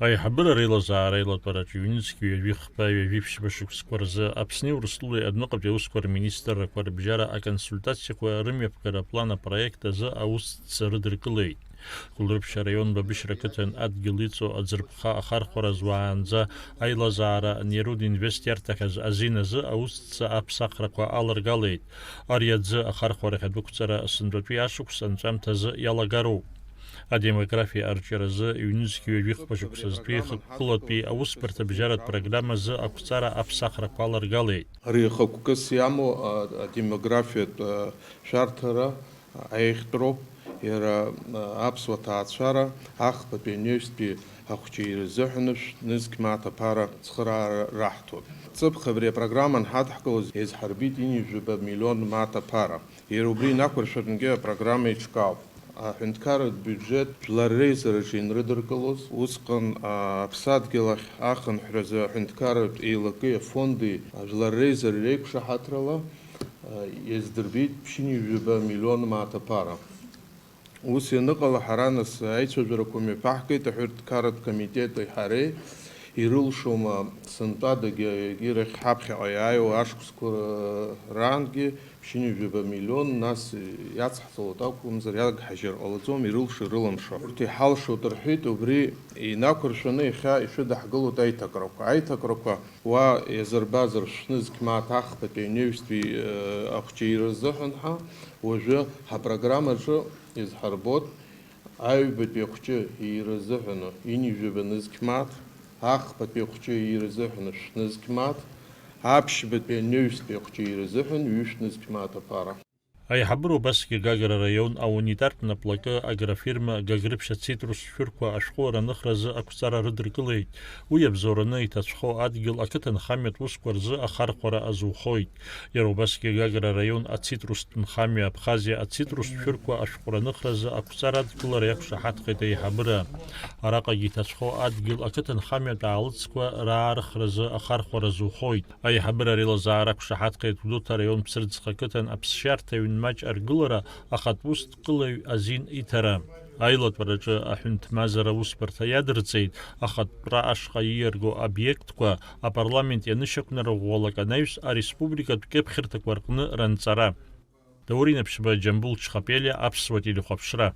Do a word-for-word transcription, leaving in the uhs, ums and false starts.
Аиҳабыра реилазаара аилатәараҿы ҩнызқь ҩажәи хԥа ҩажәи ԥшьба шықәсқәа рзы Аԥсни Урыстәылеи адәныҟатәи аусқәа рминистррақәа рыбжьара аконсультациақәа рымҩаԥгара аплан апроект азы аусӡца рыдыркылеит. Гәылрыԥшь араион Бабышьра ақыҭан адгьыл иҵоу аӡырԥха ахархәара зуаанӡа аилазаара Нерудинвест иарҭахьаз азин азы аусӡца аԥсахрақәа аларгалеит. Ари аӡы ахархәарахь адәықәҵара сынтәатәи ашықәс анҵәамҭазы иалагароуп. Адемографиа арҿиаразы ҩнызқь ҩажәи хԥа шықәсазтәи хықәкылатәи аусбарҭа бжьаратә программазы ақәҵара аԥсахрақәа аларгалеит. Ари хықәкыс иамоу, а, адемографиатә, а, шәарҭара, а, аиӷьтәроуп, иара, а, аԥсуа ҭаацәара, ахԥатәи анаҩстәи ахәҷы ирзыҳәаны шә-, нызқь мааҭ аԥара цхыраара раҳҭоит. Ҵыԥх абри апрограмма анҳадҳкылоз, иазҳарбеит ҩынҩажәаба миллион мааҭ аԥара. Иара убри инақәыршәарангьы апрограмма еиҿкаауп. Аҳәынҭқарратә биуџьет жәлар реизараҿы ианрыдыркылоз, усҟан, а, аԥсадгьыл ахь ахынҳәразы аҳәынҭқарратә еилакеи афонди ажәлар реизара реиқәшаҳаҭрала, а, иаздырбеит ԥшьынҩажәаба миллион мааҭ аԥара. Ус ианыҟала, ҳара нас аицәажәарақәа мҩаԥаҳгеит аҳәынҭқарратә комитети ҳареи, ирылшома сынтәадагьы егьирахь ҳаԥхьаҟа иааиуа ашықәсқәа раангьы ԥшьынҩажәаба миллион, нас иацҳҵалоит акәымзар, иагҳажьыр ҟалаӡом, ирылшо-ирылымшо. Урҭ иҳалшоит рҳәеит, убри инақәыршәаны иахьа ишәыдаҳгылоит аиҭакрақәа. Аиҭакрақәа уа иазырбазар шәнызқь мааҭ ахԥатәи анаҩстәи, э, ахәҷы ирзыҳәан ҳәа, уажәы ҳапрограммаҿы изҳарбоит аҩбатәи ахәҷы ирзыҳәаны ҩынҩажәаба нызқь мааҭ, ахԥатәи ахәҷы ирзыҳәаны шәнызқь мааҭ, аԥшьбатәи анаҩстәи ахәҷы ирзыҳәан ҩышә нызқь мааҭ аԥара. Аиҳабыра убасгьы Гагра араион аунитартә наплакы агрофирма Гагрыԥшь ацитрус шәырқәа ашәҟәы раныхразы ақәҵара рыдыркылеит. Уи иабзоураны иҭацәхо адгьыл ақыҭанхамҩатә усқәа рзы ахархәара азухоит. Иара убасгьы Гагра араион ацитрустә нхамҩа Абхазиа ацитрус шәырқәа ашәҟәы раныхразы ақәҵара адкылара иақәшаҳаҭхеит аиҳабыра. Араҟагьы иҭацәхо адгьыл ақыҭанхамҩатә аалыҵқәа раархразы ахархәара азухоит. Аиҳабыра реилазаара ақәшаҳаҭхеит Гәдоуҭа араион Ԥсырӡха ақыҭан аԥсшьарҭа ҩнмаҷ аргылара ахатә усҭкылаҩ азин иҭара. Аилатәараҿы аҳәынҭмазара аусбарҭа иадырҵеит ахатәтәра ашҟа ииарго обиектқәа апарламент ианышьақәнара ӷәӷәалак анаҩс ареспубликатә кьыԥхьырҭақәа рҟны ранҵара. Даур Инаԥшьба, Џьамбул Чхапелиа, Аԥсуа телехәаԥшра.